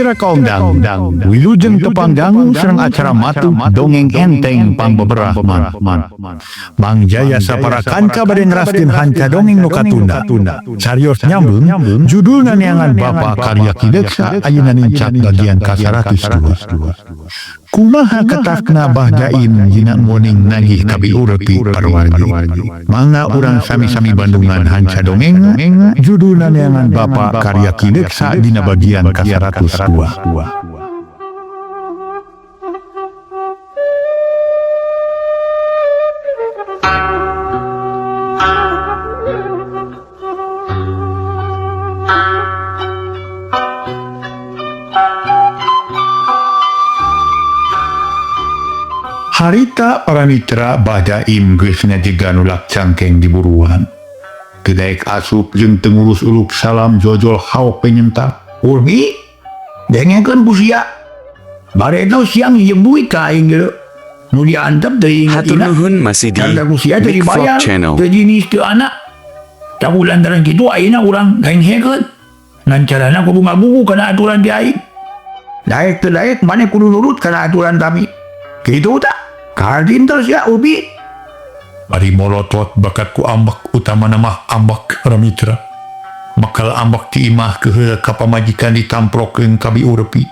Mitra kaundang, wilujeng tepang dangu sareng acara matuk dongeng enteng pangbeberah man. Mang Jaya sapara kanca bade neraskeun hanca dongeng nu katunda. Carios nyambung, judulna Neangan Bapa karya Ki Deksa, ayeuna nincak bagian ka-102. Kumaha ketakna Bah Daim dina nguning nagih ka Bi Urepi, parwargi? Mangga urang sami-sami bandungan hanca dongeng judulna Neangan Bapa karya Ki Deksa dina bagian ka-102. Harita, para mitra, Bah Daim geus ngajega nulak cangkeng di buruan. Teu daek asup jeung teu ngurus uluk salam, jojol haok penyentak. Urbi, dengekeun ku sia. Bareto sia nginjem duit ka aing geuleuh. Nu diantep teu inget Hatur ina. nuhun masih di Dan ku sia teu Big Vlog dibayar. Channel. Teu jenis teu anak. Tahu lantaran kitu ayeuna urang henghekeun. Ngan carana kudu ngabuku kana aturan ti aing. Daek teu daek maneh kudu nurut kana aturan kami. Kitu tak? Karinter sia, Ubi. Bari molotot bakat ku ambek, utamana mah ambek, para mitra. Bakal ambek ti imah keheula ka pamajikan ditamprokeun ka Bi Urepi.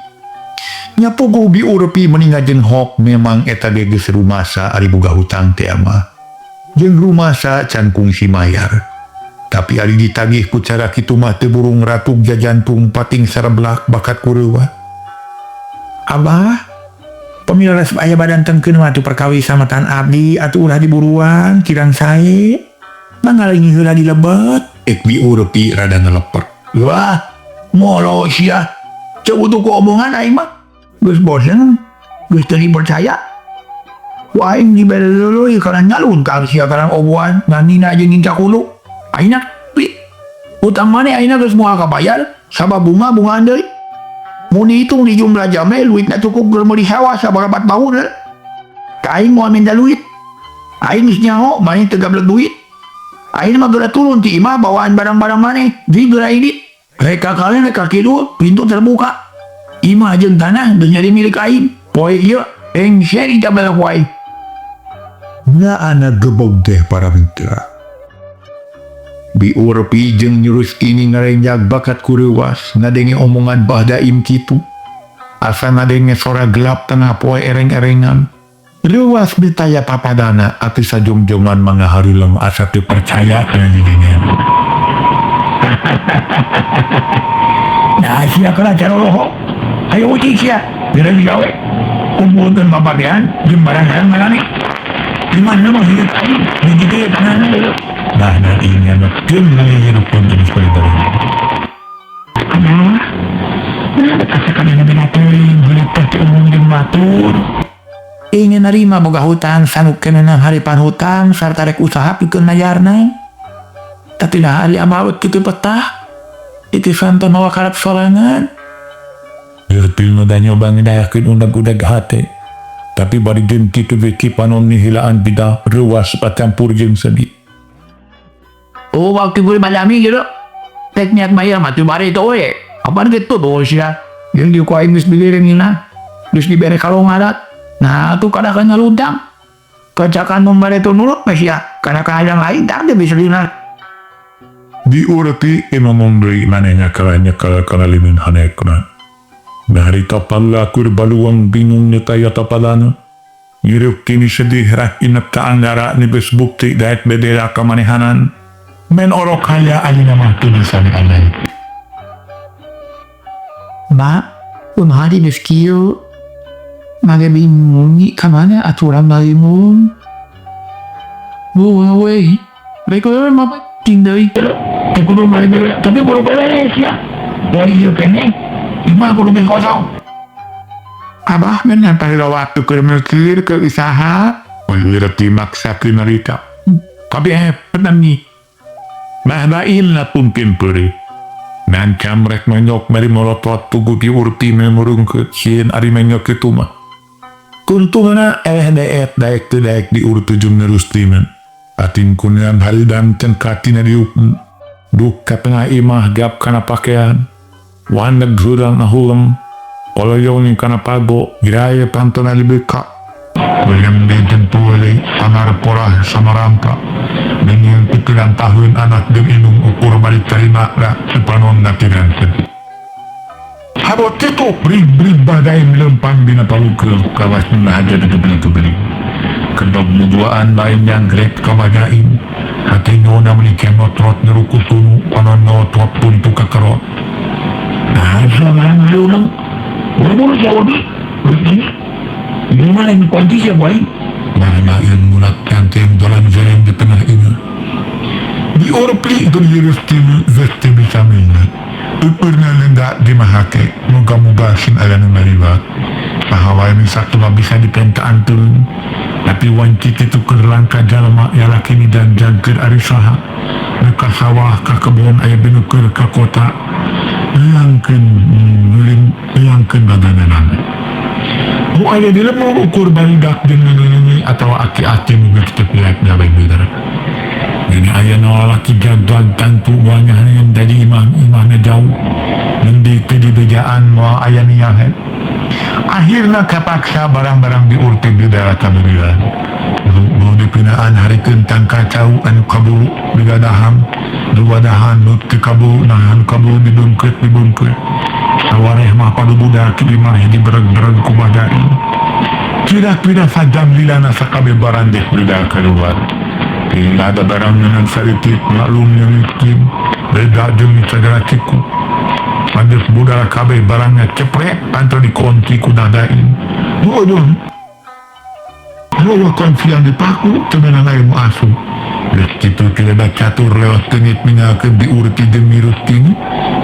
Nya puguh Bi Urepi meuni ngajenghok, memang eta ge geus rumasa ari boga hutang teh mah. Jeung rumasa can kungsi mayar. Tapi ari ditagih ku cara kitu mah teu burung ratuk jajantung pating sareblak bakat ku reuwat. Abah, pamila resep aya badantenkeun mah atuh perkawis samatan abdi atuh ulah diburuan kirang sae. Mangalengi heula di lebet. Ek Bi Urepi rada ngeleper. Wah, molo sia. Ceu butuh ku omongan aing mah. Geus bosen, geus teu dipercaya. Ku aing dibere leuleui kana nyalun ka sia karang oboan nganina jeung ngincak hulu. Ayeuna pi utang maneh ayeuna geus moal kabayar sabab bunga-bungaan deui. Mun dihitung di jumlah jame duitna cukup keur meuli sewa sabarapat tahun. Ka aing moal minta duit. Aing geus nyaho maneh teu gablek duit. Aing mah geura turun ti imah bawaan barang-barang maneh. Di geura indit. Reka kalian reka kidul, pintu terbuka. Imah jeung tanah geus jadi milik aing. Poe ieu engser ditabel ku aing. Ngaana gebog teh, para mitra. Bi Urepi jeung nyurus ini ngarenjag bakat ku reuwas ngadenge omongan Bah Daim kitu. Asa ngadenge sora gelap tengah poe ereng-erengan. Reuwas bitaya papadana atuh sajongjongan mangaharuleng asa teu percaya teh didinya. Nah, sia kana caroroho. Ayo ucing sia. Geura digawe. Kumpulkeun papakean jeung barang-barang marane. Di mana mah hidup aing? Di ditu tanahna deui. Nah, nah ini anu jeung ngahirupkeun jenis kulit. Aduh. Nah, asa kana beda teuing hidup teh teu umum jeung batur. Ingin nerima boga hutang sanuk kenana haripan hutang sarta rek usaha pikeun mayarna. Tapi nah ari amawet kitu petah. Itu santan mawa karep sorangan. Gertil nu da nyoba ngedayakeun undag-udag hate. Tapi bari jeung kitu ge ki panon nihilaan bida reuwas bacampur jeung sedih. Oh, waktu gue malami gitu. Tek niat bayar mah teu bare itu we. Apaan gitu tuh sia. Jeung di ku aing geus diliring ina. Geus dibere kalongarat. Nah, tuh kadang ngaludang. Kecakan membere tu nurut mah sia. Karena kadang lain tak ada bisa dina. Bi Urepi ngomong deui manehna kala nyekal kana limun hanekna. Harita palakur baluang bingung nyetaya tapalana. Ngirup kini sedih rah inep ta anggara ni geus bukti daek bedera kamanehanan. Men orok haya ayeuna mah tulisan aneh. Ma, kumaha di geus kieu? Mage bingung ka mana aturan balimun. Bu, we. Baik we mah ting deui. Teu kudu balik deui, tapi kudu beres ya. Dari ieu keneh, imah kudu geus kosong. Abah men paheula waktu keur mikir ke usaha, Urep dimaksakeun harita. Tapi penani. Bah Daim na pungkin peurih. Ngancam rek menyok meri molotot pugu Bi Urpi memurungkeut sieun ari menyok kitu mah. Kuntungna eleh deet daek teu daek di Urpi jeung nerus timen. Ating kunean haridang can katina diuk. Duk ka tengah imah gap kana pakean. Waneg hurang ahuleng. Oloyong kanapago, giraya panto na libika. William Dayton Tuwali, pangarpora sa marampa. Ganyan pipilang tahun anak din inong ukur balik terima na ipanon na tirantin. Habot ito, brig-brig bagay milempang binapalukil kawas ng lahat na tubili-tubili. Kedog muduaan lain yang grep kamagain. Hati no naman ikemotrot nerukutunu panon no tuap puntu kakerot. Nah, sama lu buru-buru jawab. Gimana yang kunci siapa ini? Maramain mulat kantin dalam jalan di tengah ini. Di orpli itu dirustimi zestimi samina. Upurna di mahake, muga-muga sin ala ng maribat. Bahwa ini satu bisa dipentaan turun. Tapi wancit itu kerlangka jalma ya kini dan jangkir arisaha. Nuka sawah ka kebun aya binukur ka kota. Yang ken bagananan. Mu aya di lembur ukur barudak dengan ini atau aki-aki mu geus teu gawe bener. Ini aya nu lalaki jagat tantu banyak yang dari imah-imahna jauh. Nendi teu dibejaan moal aya niahet. Akhirna kapaksa barang-barang diurti di daerah kaburian. Nu dipinaan harikeun tangkacau anu kaburu digadaham, duwadahan nu teu kaburu nahan kaburu dibungkeut dibungkeut. Sawareh mah padu budak imah dibereg-bereg ku badai. Kira-kira sajam lilana sakabe barandeh beda keluar. Bila ada barang dengan saritik maklum yang ikim, beda jeung segala ciku. Mandek budak kabe barangnya ceprek antar dikunci ku dadain. Waduh. Bawa kunci yang dipaku temenan air mu asu. Itu kira catur lewat tengit mingakeun diuruti demi rutin.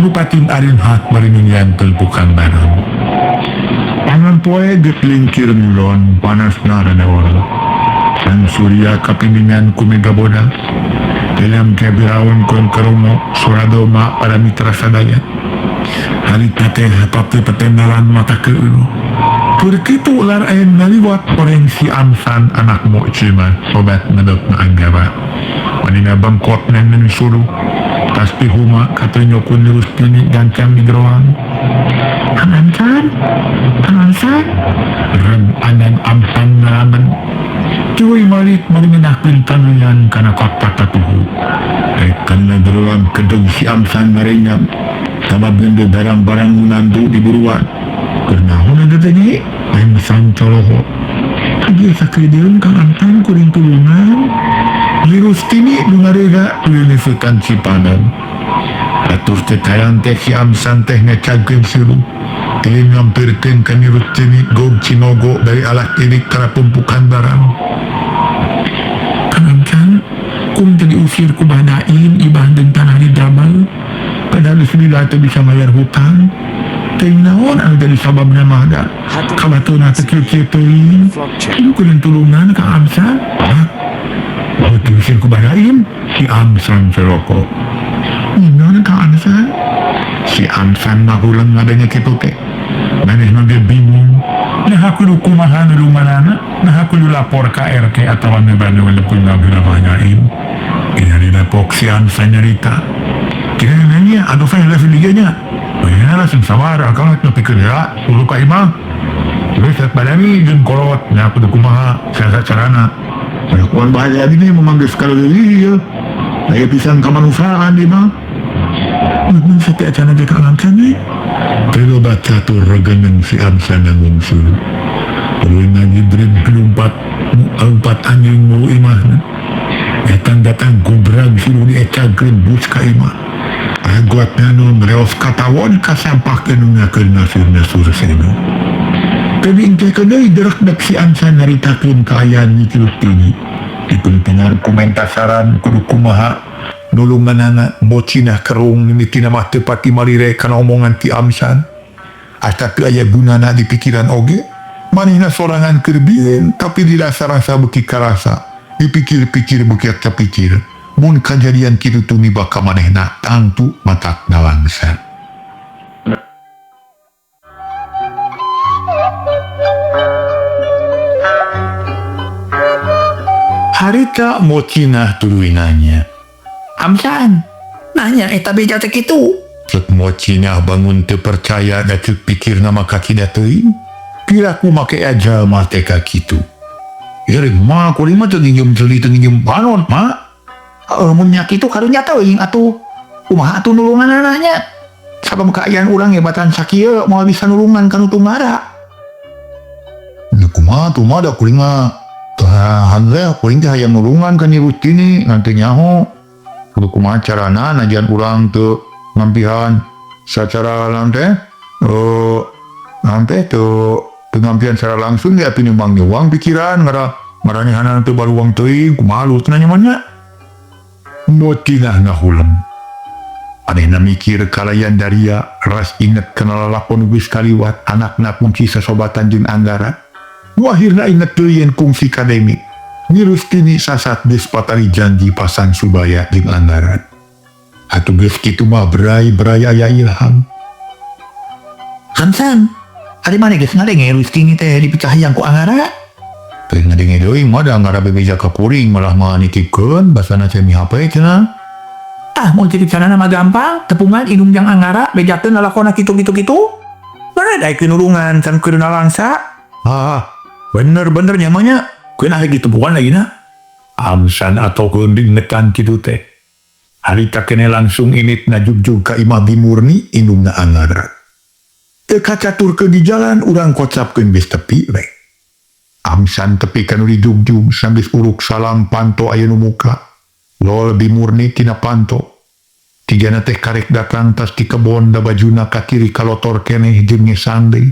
Lupatin arin hak marinunian bukan barang. Pangan poe getlingkir ngulon panas naranawara. Sang surya kapiningan kumegaboda. Dalam kebirawan kon karumo suradoma para mitra sadaya. Harita teh hapate petendalan mata keueuh. Perkitu ular ayam naliwat orang si amsan anak mo cima sobat medok na anggara. Manina bangkot nenen suruh. Tas pihuma katanya kun rustini gancang di geroang. Anansan, anansan, rem anan ampan naman. Cuy malit maringinakpin tanuyan kana kotak katuhu. Kanna geroang kedeng si amsan maringam. Sabab gende barang-barang nandu di buruan. Kernaon ada tadi? Amsan coloho. Agi sakrideun kang amsan kuring tulungan. Lirustini dungarega tulunisukan sipanan. Atur tetayan teh si amsan teh ngecagkeun siru. Tilin ngampirkeun ka Nirustini gog cinogo dari alat ini kana pumpukan barang. Kang amsan, kum teu diusir ku badain ibah deung tanah di damel. Padahal bismillah teu bisa bayar hutang. Teuing naon anu jadi sababna mah da. Kabatuna teu kieu-kieu teuing. Ieu kudu tulungan ka amsan. Hah? Bawa diusir ku badain si amsan seroko. Ninaon ka amsan? Si amsan mah ulang ngadanya kitu teh. Manehna ge bingung. Nah kudu kumaha nu lumanana? Nah kudu lapor ka RT atawa nu banu lepun ngabirabanyain. Ini dina pok si amsan nyarita. Kira nanya, aduh saya level liganya. Ya langsung sawar, akang nepi kerja, ulu ka imah. Terus saya badani jeung kolot, nya kudu kumaha, saya carana. Kuan bahaya ini memanggil sekali lagi ya. Lagi pisan kemanusiaan di mah. Mun sate acana ge ka amsan we. Pero baca tuh regeneng si amsan ngungsul. Terus ngajibrin kelumpat, empat anjing mulu imahna. Datang-datang gobrag siru diecagkeun bus ka imah. Aguat nanu mereos katawon kasampah kenungakeun nasir-nasur senu. Tapi ingke kedai derak dak si amsan naritakeun kaayaan ni Kirustini. Dipun tengar komentasaran kudu kumaha nulunganana bocinah kerung mimitina mah teu pati malire kana omongan ti amsan. Asa teu aya gunana di pikiran oge. Manehna sorangan keur bieu tapi dirasa-rasa beuki karasa. Dipikir-pikir beuki kapikir. Mun kajadian kitu tumiba ka manehna tangtu matak nalangsa. Harita mocinah tuluy nanya. Amsan, nanya eta beja teh kitu. Cek mocinah bangun teu percaya da ceuk pikirna mah kakida teuing. Piraku make aja mah teh ka kitu. Ya rek mah kuring mah teu nginjem ceuli, teu nginjem panon, Mak. Heeh, mun nya kitu karunya teuing atuh. Kumaha atuh nulunganana nya? Sabab kaayaan urang gebatan sakieu moal bisa nulungan ka nu tunggara. Ya kumaha tuh mah, da kuring mah tahan teh, kuring teh hayang nulungan ka Nyi Rustini ngan teu nyaho. Kudu kumaha carana najan urang teu ngampihan sacara naon teh, naon teh, teu teu ngampihan secara langsung ya, atuh nyumbang nyuwang pikiran ngara maranehanana teu baruang teuing, kumaha alus nya mah nya. Motinah ngahuleng. Anehna mikir kalayan daria, ras inget kana lalakon geus kaliwat, anakna kungsi sasobatan jeung Anggara. Nu akhirna inget deui yen kungsi kadenge. Nyi Rustini sasat geus patali janji pasang subaya jeung Anggara. Atuh geus kitu mah berai-berai aya ilham. Hansan, ari maneh geus ngadenge Rustini teh dipikahayang ku Anggara? Teu ngadenge deui mah, da Anggara bebeja ka kuring malah mah nitipkeun basana cemi HP cenah. Ah, mun kitu carana mah gampang, tepungan indung jang Anggara, bejakeun lalakonna kitu-kitu kitu. Mana daek nulungan can keur nalangsa. Ah, bener-bener nyamanya. Keun gitu bukan lagi na. Amsan atau keun nekan kitu teh. Harita kene langsung init ngajugjug ka imah Bi Murni, indungna Anggara. Teu kacaturkeun di jalan, urang kocapkeun geus tepi we. Amsan tepi ka nu dijugjug sambil uruk salam, panto aya nu muka. Lol Bi Murni tina panto. Tigana teh karek datang tas ti kebon, da bajuna ka kiri kalotor keneh jeung ngesang deui.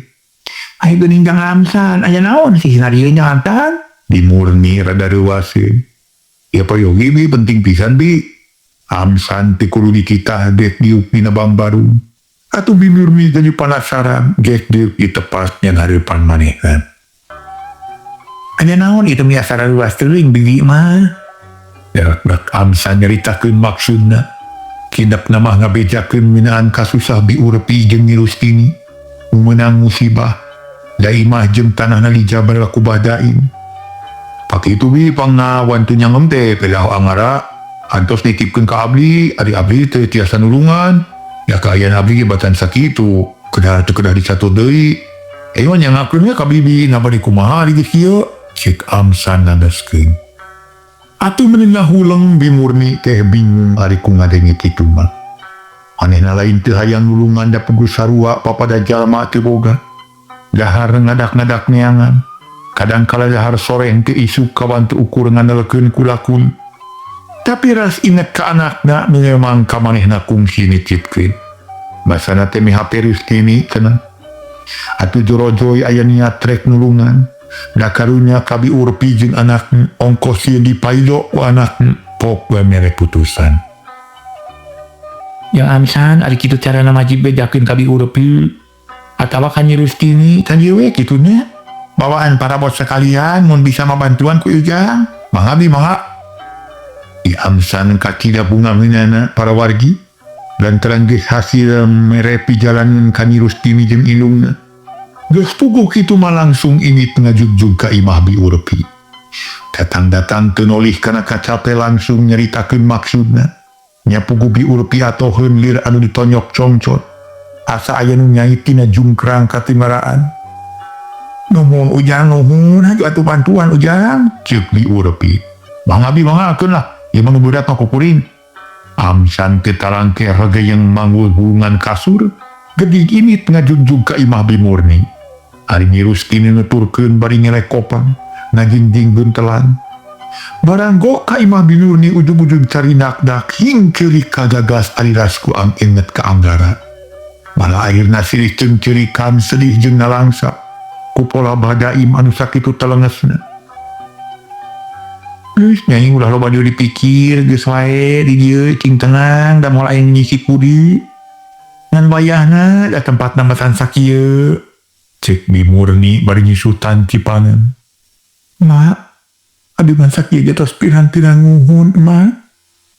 Ayo geuning jang Amsan, aya naon sih narieu nya Amsan? Bi Murni rada reuaseun. Ya peryogi Bi, penting pisan Bi. Amsan ti kudu dititah dek diuk dina bambaru. Atuh Bi Murni jadi penasaran, gek diuk di tepatnya hareupan manehna. Aya naon itu biasa reuas teuing bibi mah? Ya, bak Amsan nyaritakeun maksudna. Kinap mah ngabejakeun minaan kasusah Bi Urpi jeung Nyi Rustini. Meunang musibah. Da imah jeung tanahna dijabar ku Badain. Pak itu Bi, pangna teu nyangem teh pedah Angara antos nitipkeun ka abdi, ari abdi teu tiasa nulungan. Ya kaayaan abdi ge batan sakitu, kedah teu kedah dicatur deui. Ayo nyangakeun we ka bibi, napa di kumaha di geus kieu? Cek Amsan nandaskeun. Atuh meni ngahuleng Bi Murni teh bingung ari ku ngadenge kitu mah. Manehna lain teu hayang nulungan, da puguh sarua papada jalma teu boga. Dahar ngadak-ngadak neangan. Kadang kala dahar sore teu isuk kawan teu ukur ngandalkeun kulakun. Tapi ras inget ka anakna nu memang ka manehna kungsi nitipkeun. Basana teh mihape Rustini cenah. Atuh jorojoy aya niat rek nulungan. Da karunya ka Bi Urpi jeung anakna, ongkos sieun dipaido ku anakna, pok we mere putusan. Yang Amsan, ari kitu carana majib bejakeun ka Bi Urpi atawa ka Nyi Rustini, Can ieu we kitu nya. Bawaan parabot sekalian mun bisa mah bantuan ku Ujang. Mangga Bi, mangga. Di Amsan kakida bunga minana para wargi lantaran geus hasil mere pijalanan ka Nyi Rustini jeung indungna. Geus puguh kitu mah langsung ini ngajugjug ka imah Bi Urpi. Datang-datang teu nolih kana kacape, langsung nyaritakeun maksudna. Nya puguh Bi Urpi atoheun lir anu ditonyok congcot. Asa aya nu nyait tina jungkrang katingaraan. Nuhun Ujang, nuhun hayu atuh bantuan Ujang. Ceuk Bi Urpi. Mangga Bi, mangga keun lah. Ieu mah nu berat mah ku kuring. Amsan teu tarangke regeyeng manggul gulungan kasur. Gedig ini ngajugjug ka imah Bi Murni. Ari Nyi Rustini nuturkeun bari ngelekopan, ngajingjing buntelan. Barang gok ka imah Bi Murni, ujug-ujug carinak-dak hingkeurik kagagas ari rasku ang inget ka Anggara. Malah akhirna silih cengcerikan, sedih jeung nalangsa. Ku pola badaim anu sakitu telengesna. Geus nyai, ulah loba deui dipikir, geus wae di dieu cing tenang, da moal aya nyisip budi. Ngan wayahna da tempatna mah sakieu. Cek Bi Murni bari nyusutan cipangan. Mak, abdi mah sakieu ge tos pirang-pirang nguhun, Mak.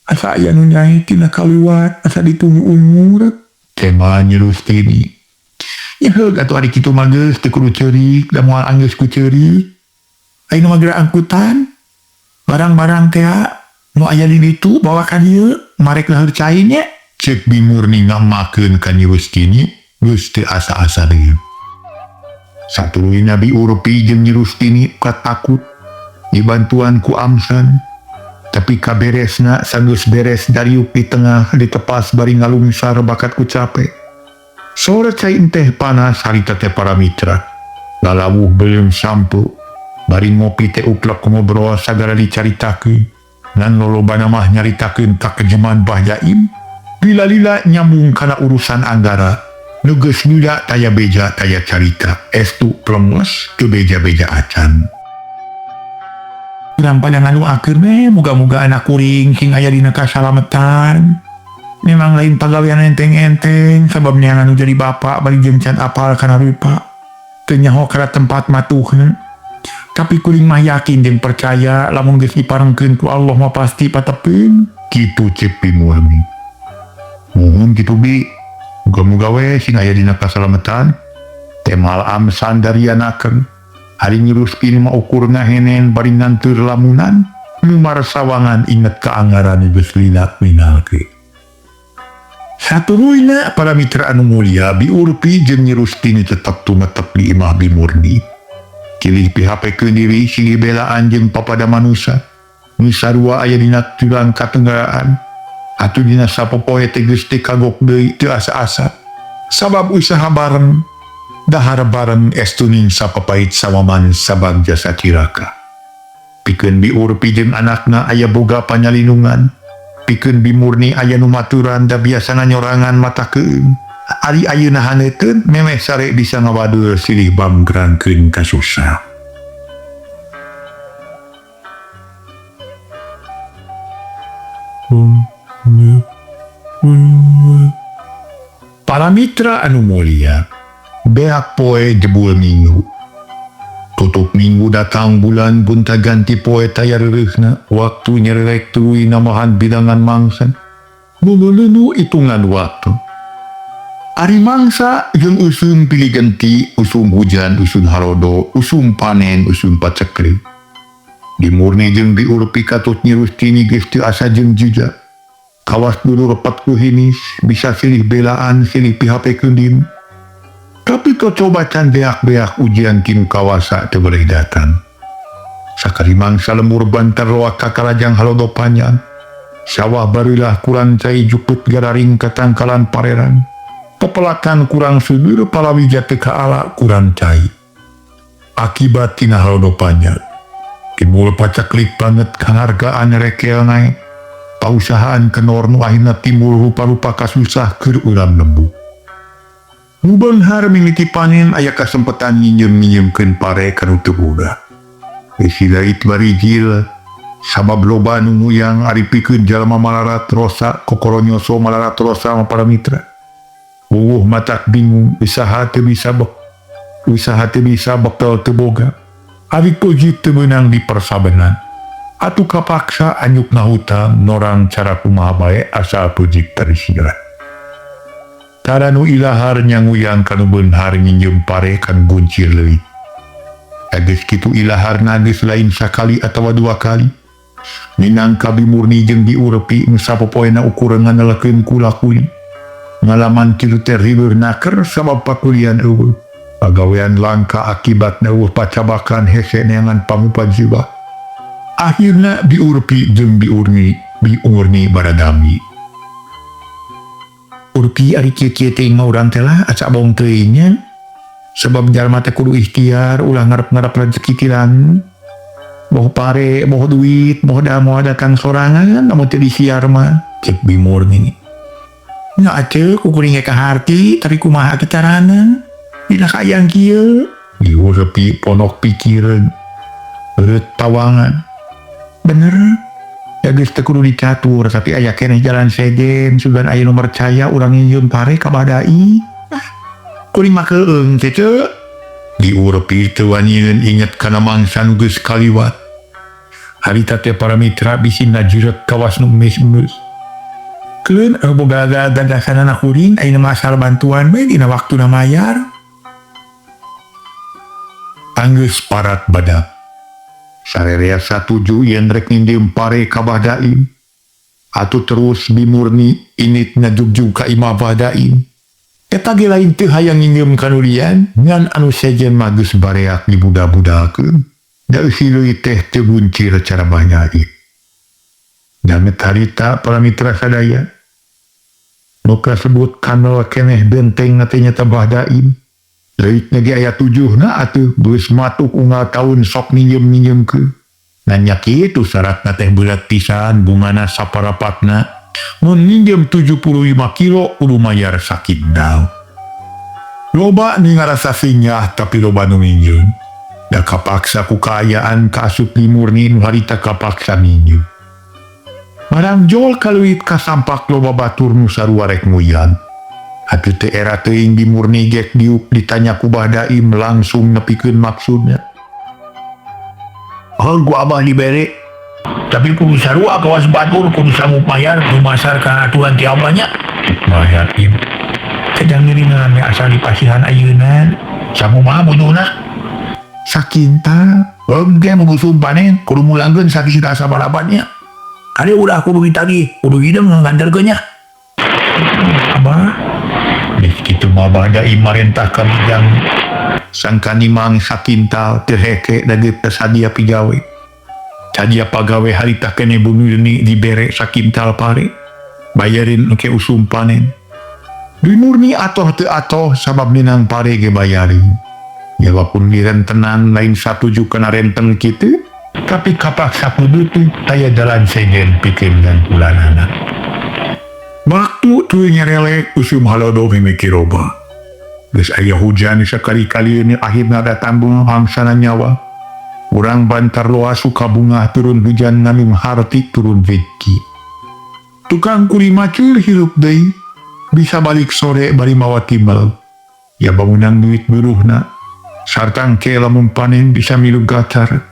Asa aya nu nyai tina kaliwat, asa ditunggu umur. Tema Nyi Rustini. Ya heug atuh ari kitu mah geus teu kudu ceurik, da moal anggeus ku ceurik. Ayeuna mah geura angkutan. Barang-barang teh nu aya di ditu bawa ka dieu, marek laheur cai nya. Cek Bi Murni ngamakeun ka Nyi Rustini geus teu asa-asa deui. Satuluyna Bi Urpi jeung Nyi Rustini katakut dibantuan ku Amsan. Tapi kaberesna sanggeus beres dariuk di tengah ditepas bari ngalungsar bakat ku cape. Sore cai teh panas harita teh para mitra. Lalawuh beuleum sampo. Bari ngopi teh uplek ngobrol sagala dicaritakeun. Ngan lolobana mah nyaritakeun kakejeman Bah Jaim. Lila-lila nyambung kana urusan Anggara. Nu geus nyuda taya beja taya carita. Estu plengos teu beja-beja acan. Urang pada ngadoakeun we muga-muga anak kuring sing aya dina kasalametan. Memang lain pagawean enteng-enteng sabab neangan nu jadi bapak bari jeung can apal kana rupa. Teu nyaho kana tempat matuhna. Tapi kuring mah yakin jeung percaya lamun geus diparengkeun ku Allah mah pasti pateping. Kitu cek Bi Murni. Muhun kitu Bi. Muga-muga we sing aya dina kasalametan. Temal Amsan darianakeun. Ari Nyi Rustini mah ukur ngahenen bari nganteur lamunan. Numar sawangan inget ka Anggara nu geus lila ningalkeun. Satuluyna para mitra anu mulia, Bi Urpi jeung Nyi Rustini tetep tumetep di imah Bi Murni. Kilih pihapekeun diri silih belaan jeung papada manusa. Nu sarua aya dina tulang katenggaraan. Atuh dina sapopoe teh geus teu kagok deui teu asa-asa. Sabab usaha bareng, dahar bareng estuning sapapait sawaman sabagja saciraka. Pikeun Bi Urpi jeung anakna aya boga panyalindungan. Pikeun Bi Murni aya nu maturan da biasana nyorangan mata keueung. Ari ayeuna haneuteun memeh sare bisa ngawadur silih banggrangkeun kasusah. Para mitra anu mulia, beak poe jebul minggu. Tutup minggu datang bulan gonta ganti poe taya reureuhna, waktu nyererek tuluy namahan bilangan mangsa. Lulu hitungan waktu. Ari mangsa jeung usum pilih genti, usum hujan, usum harodo, usum panen, usum paceklik. Bi Murni jeung Bi Urpi katut Nyi Rustini geus teu asa jeung jejak. Kawas dulu repat ku hinis, bisa silih belaan, silih pihapekeun diri. Tapi coba can beak-beak ujian tinu kawasa teu boleh datang. Sakali mangsa lembur bantar loak ka kalajang halodo panjang. Sawah barulah kurang cai juput gararing katangkalan pareran. Pepelakan kurang subur palawija teu kaala kurang cai. Akibat tina halodo panjang. Timbul pacaklik banget kahargaan rekel naik. Pausahaan kenor nu akhirna timbul rupa-rupa kasusah keur urang lembu. Nu beunghar mimiti panen aya kasempetan nginjem-nginjemkeun pare ka nu teu boga. Geus lait barijil sabab loba nu nguyang ari pikeun jalma malarat rosa kokoronyoso malarat rosa mah para mitra. Wuwuh matak bingung usaha teu bisa bek usaha teu bisa bekal teu boga. Ari kojit teu meunang dipersabenan. Atuh kapaksa anyuk ngahutang norang cara kumaha bae asal pujik tersirat. Tara nu ilahar nyanguyang kanu beunghar nginjem pare kan guncir leuit. Geus kitu ilahar geus lain sakali atawa dua kali. Minang ka Bi Murni jeung Bi Urpi nu sapopoena ukuran nganelakeun kula-kuli. Ngalaman kitu teh riweuh naker sabab pakulian eueuh. Pagawean langka akibatna eueuh pacabakan hese neangan pangupa jiwa. Akhirna Bi Urpi jeung Bi Murni baradami. Urpi ari kieu-kieu teh mah urang teh lah aca bong teuing nya. Sebab jalma teh kudu ikhtiar ulah ngarep-ngarep rezeki ti langit. Boh pare, boh duit, boh da moal datang sorangan lamun teu disiar mah. Cek Bi Murni. Nya aceuk ku kuring ge kaharti tapi kumaha teh carana? Dina kaayaan kieu. Bi Urpi ponok pikireun. Eureut tawangan. Bener. Ya geus teu kudu dicatur tapi aya keneh jalan sejen sugan aya nu percaya urang nginjeum pare ka Badai. Ah, kuring mah keueung teh ceu. Bi Urpi teu wanian inget kana mangsa nu geus kaliwat. Harita teh para mitra bisi ngajurek kawas nu emes-emes. Keun boga gagasanana kuring ayeuna mah asal bantuan we dina waktuna mayar. Anggeus parat badak. Sarerea satuju yen rek nginjeum pare ka Bah Daim. Atuh terus Bi Murni init ngajugjug ka imah Bah Daim. Eta ge lain teu hayang nginjeum ka nu lian, ngan anu sejen mah geus bareak dibuda-budakeun. Da eusi leuit teh teu buncir cara banyai. Dame harita para mitra sadaya. Nu kasebut kanal keneh benteng teh nyata Bah Daim. Leuitna ge aya tujuhna atuh geus matuk unggal taun sok minjem-minjemkeun. Nanya kitu syaratna teh berat pisan bungana saparapatna. Mun minjem 75 kilo kudu mayar sakintal. Loba nu ngarasa sinyah tapi loba nu minjem. Da kapaksa ku kaayaan kaasup Bi Murni nu harita kapaksa minjem. Marangjol kaluit kasampak loba batur nu sarua rek nguyan. Atuh teu era teuing Bi Murni gek diuk ditanya ku Bah Daim langsung nepikeun maksudna. Heuh ku abah dibere. Tapi kudu sarua kawas batur kudu sanggup mayar dumasar kana aturan ti abah nya. Mayar im. Sedang ngeuringan we asal dipasihan ayeuna. Sakumaha butuhna? Sakintal. Engke mun usum panen kudu mulangkeun sakintal sabarabatnya. Kade ulah kudu ditagih, kudu hideung nganterkeun nya. Abah, Geus kitu mah Bah Daim marentah ka Mijang. Sangkan nimang sakintal teu heke da geus sadia pigawe. Sadia pagawe harita keneh Bu Murni dibere sakintal pare. Bayarin engke usum panen. Bi Murni atoh teu atoh sabab meunang pare ge bayarin. Ya walaupun direntenan lain satuju kana renten kitu, tapi kapaksa kudu teh taya jalan sejen pikeun dan ulanana. Waktu teu nyerelek usum halodo mimiki roba. Geus aya hujan sakali-kali ini akhirna datang bunga hangsana nyawa. Urang Bantar loa suka bunga turun hujan ngamim harti turun rezeki. Tukang kuli macul hirup deui, bisa balik sore bari mawa timbel. Ya bangunan duit buruhna. Sartang ke lamun panen bisa milu gatar.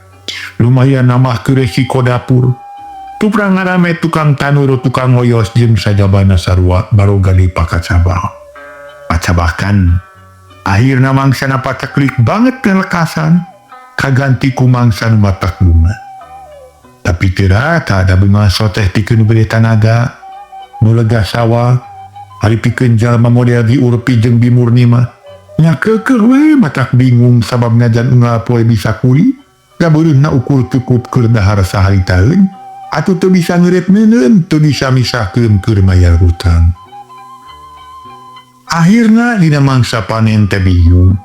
Lumayan namah ke resiko dapur. Tuprang ngarame tukang tanur tukang oyos jeung sajabana sarua baroga dipakacabah. Pacabahkan. Akhirna mangsana pacaklik banget kelekasan. Kaganti ku mangsa nu matak bunga. Tapi teu rata ada bunga soteh pikeun bere tanaga. Nu lega sawah. Ari pikeun jalma model diurpi jeung Bi Murni mah. Nya keukeuh we matak bingung sabab ngajan unggal poe bisa kuli. Gabeureuhna ukur cukup keur dahar saharitaeun. Atuh teu bisa ngeureut meuneun, teu bisa misahkeun keur mayar hutang. Akhirna dina mangsa panen teh bingung.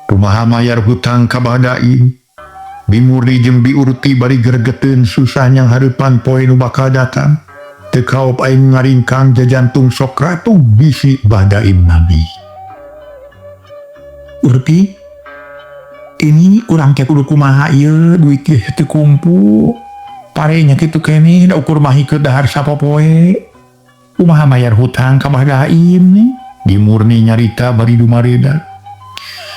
Kumaha mayar hutang ka Bah Daim? Bi Murni jeung Bi Urti bari gregeteun susah nyang hareupan poe nu bakal datang. Teu kaop aing ngaringkang jajantung sok ratug bisi Bah Daim nabi. Urpi, ini urang teh kudu kumaha ieu duit geus teu kumpul. Parenya kitu keneh da ukur mah hikeut dahar sapopoe. Kumaha mayar hutang ka Bah Daim nih? Bi Murni nyarita bari dumareda.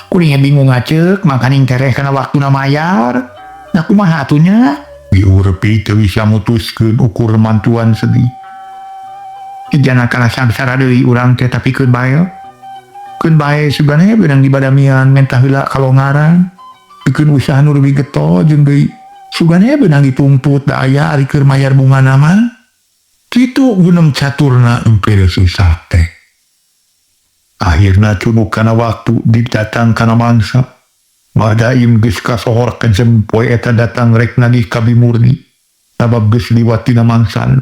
Kuring bingung ngacek makaning tereh kana waktuna mayar. Nah kumaha atuh nya? Bi Urpi teu bisa mutuskeun ukur mantuan sedih. Jana kana sangsara deui urang teh tapi keun bae. Keun bae sebenarnya beunang dibadamian mentah heula kalongaran. Pikeun usaha nu leuwih getol jeung deui sugane beunang dituntut da aya ari keur mayar bungana mah. Kitu gunem caturna empere susah teh. Akhirna cunuk kana waktu didatang kana mangsa. Bah Daim geus kasohor kejem poe eta datang rek nagih ka Bi Murni. Sabab geus liwat tina mangsana.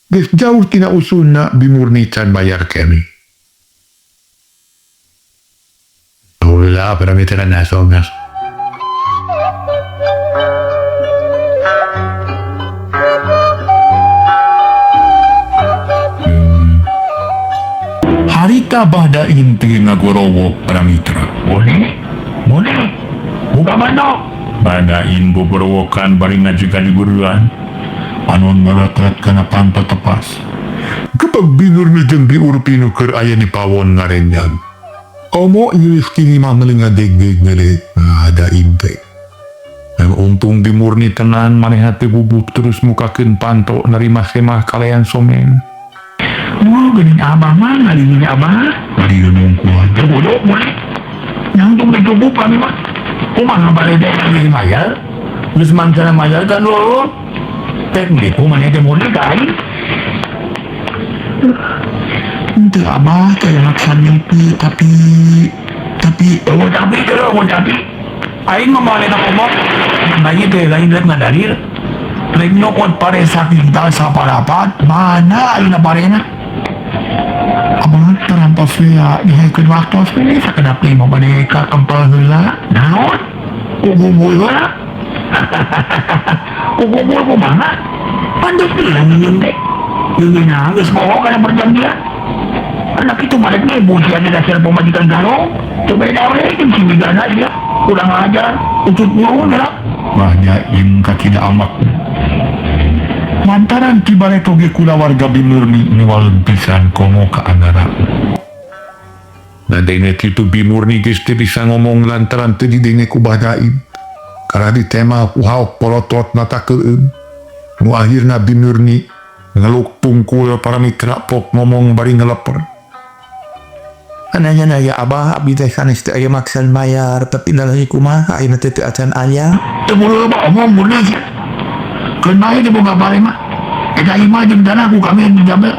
Geus jauh tina usulna Bi Murni can bayar keneh. Ulah para mitra nasional. Harita Bah Daim teu ngagorowo para mitra. Boleh? Boleh. Buka manok. Bah Daim boborowokan bari ngajugan-guruan. Panon ngaratrat kana panto tepas. Kepeg Bi Murni jeung Bi Urpi nu keur aya di pawon ngarenjang. Omo nyelis kini mah meuli ngadegdeg ngeureut ada teh. Untung Bi Murni tenan manehna teu gugup terus mukakeun panto narima semah kalayan somen. Oh, geuning abah mah ngalingin abah. Dieu nungkuan. Bodoh mah. Nyangtung dicukupan mah. Kumaha bale teh ngalingin mayar? Geus mangsana mayar kan lo. Tek gitu maneh teh murni ka aing. Henteu, Abah, teu maksa mimpi, tapi Oh, tapi itu, oh, tapi aing mah moal enak ngomong. Nanya teh lain rek ngadarir. Rek nyokot pare sakintal saparapat, mana ayeuna parena? Abah terampas ya dihaikeun waktu we sakedap teh mau bade ka kempel heula. Naon? Kukumpul heula? Kukumpul kumaha? Pantes bilang nyeun teh. Nyeunna geus bohong kana perjanjian. Anak itu mah rek nipu sia di dasar pamajikan garong. Teu beda we jeung si Wigana sia. Kurang ajar, ucut burung gerak. Bahnya kakina amak. Lantaran ti bareto ge kulawarga Bimurni niwaleun pisan komo ka angara. Nadene kitu Bimurni geus teu bisa ngomong lantaran teu didenge ku Bah Daim. Karena ditema ku haok polotot mata keueum. Nu akhirna Bimurni ngeluk tungkul para mitra pok ngomong bari ngeleper. Ananya ya Abah, abdi teh sanes teu aya maksad mayar, tapi lalaki kumaha ayeuna teh teu acan aya. Teu buru loba omong murni sia. Keun bae teu boga pare mah. Eta imah jeung tanah ku kami anu jamel.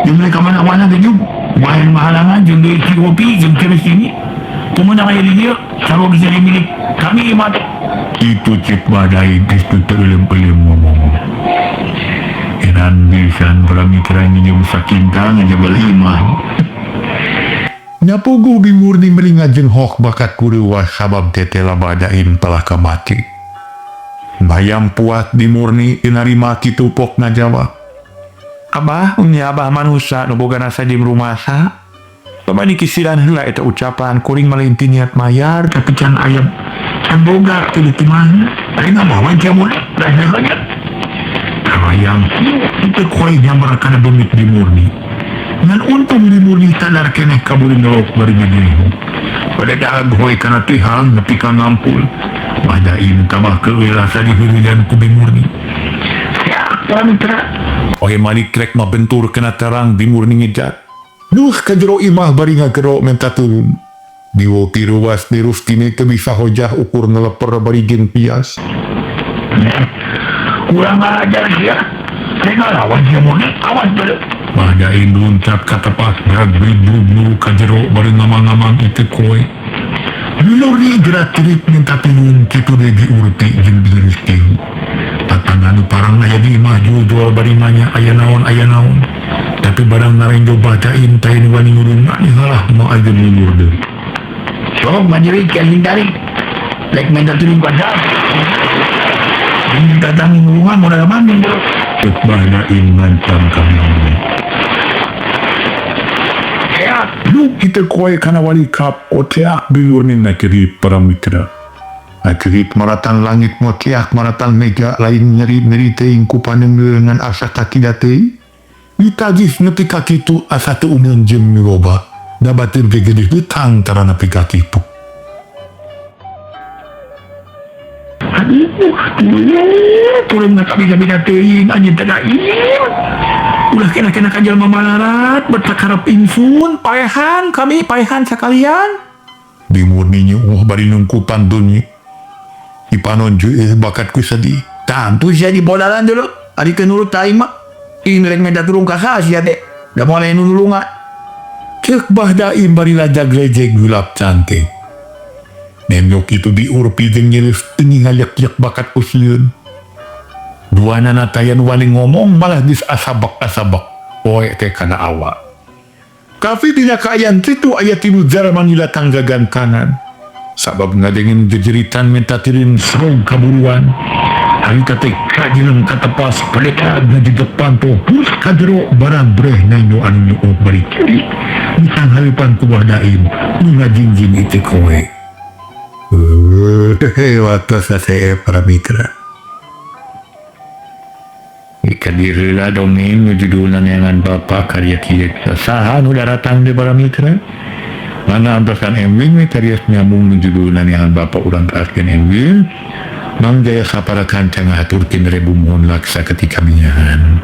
Jeung rek ka mana-mana ge jug. Moal mahalangan jeung deui COP jeung terus ini. Kumaha aya di dieu sarua geus jadi milik kami imah teh. Itu cek badai geus teu teuleum-peuleum ngomong. Edan pisan para mitra minjem sakinta ngajabal imah. Nyapuguh Bimurni meringat jeung hok bakat kuruwas sabab tetela badain telah kamati. Bayam puat Bimurni inarima kitu pok ngajawab. Abah, nya Abah manusia nu boga rasa jeung rumasa. Loba dikisiran heula eta ucapan kuring mah lain ti niat mayar tapi can aya can boga teu kumaha. Aing mah bawa jamun rasa banyak. Kabayang itu koe nyambar kana beungit Bimurni. Ngan untung Bimurni sadar keneh kaburi ngelok bari ngegehu. Pada daag hoe kana tihang nepi ka ngampul. Badain tambah keuleuh rasa diheureuyan ku Bimurni. Ya, para mitra. Ohe malik rek mabentur kena terang Bimurni ngejat. Nuh ka jero imah bari ngagero menta turun. Diwo tiruas dirustine teu bisa hojah ukur ngeleper bari jeung pias. Kurang ajar sia. Rek ngalawan sia murni, awas beureum. Badain luncat ka tepas drag bru ka jero bari ngamang-ngamang itu koe. Luluri gerak cerit minta tulung kitu deui diuruti jeung dirusti. Tatangga nu parang aya di imah jual bari nanya aya naon aya naon. Tapi barang narenjo bacain teh nu wani ngurung halah mau aja lulur deui. Sok manjerit ka hindari. Rek minta tulung ka saha? Minta tanggung ngurungan modal banding bro. Cek badain ngancam kami. Ya, Lu kita koe kana wali kap oteak Bimurni nakiri para mitra. Nakirit maratan langit motiak maratan mega lain nyeri-nyeri teuing ku panengeungan asa kakida teuing. Ditagih nepi ka kitu asa teu umeun jeung miloba. Da batur ge gede hutang tarana nepi ka kitu. Aduh, turun na kabida-bida teuing anjing teh daim. Ulah kena-kena ka jelema malarat bertakarep insun, Paehan kami paehan sekalian. Bimurni nyuuh bari nungkupan dunyi. Ipanon jueuh bakat ku sedih. Tantu sia di bodalan dulu. Ari teu nurut ka aing mah. Ih rek minta tulung ka saha sia teh. Da moal aya nu nulungan. Cek Bah Daim bari lajag-lejeg gulap cantik. Nenyok itu diurpi jeung nyeris teu ngajak-jak bakat ku sieun. Duanana tayan wani ngomong malah geus asabak-asabak. Poe teh kana awak. Kafi dina kaayaan kitu aya tilu jalma ngila tanggagan kanan. Sabab ngadengin jejeritan minta tirin serong kaburuan. Harita teh kajileung katepas peletag na di depan to hus kajero barang breh nanyo anu nyuup bari kiri. Mitang haripan ku Bah Daim nu ngajingjing itu koe. Waktu saya para mitra. Dikedirila dongeng nu judulna Neangan Bapa karya Ki Saha nu daratang di para mitra. Mana antosan embing we tarias nyambung nu judulna Neangan Bapa urang kaaskeun embing. Mang Jaya sapara kanca ngahaturkeun rebu muhun laksa ketika minyahan.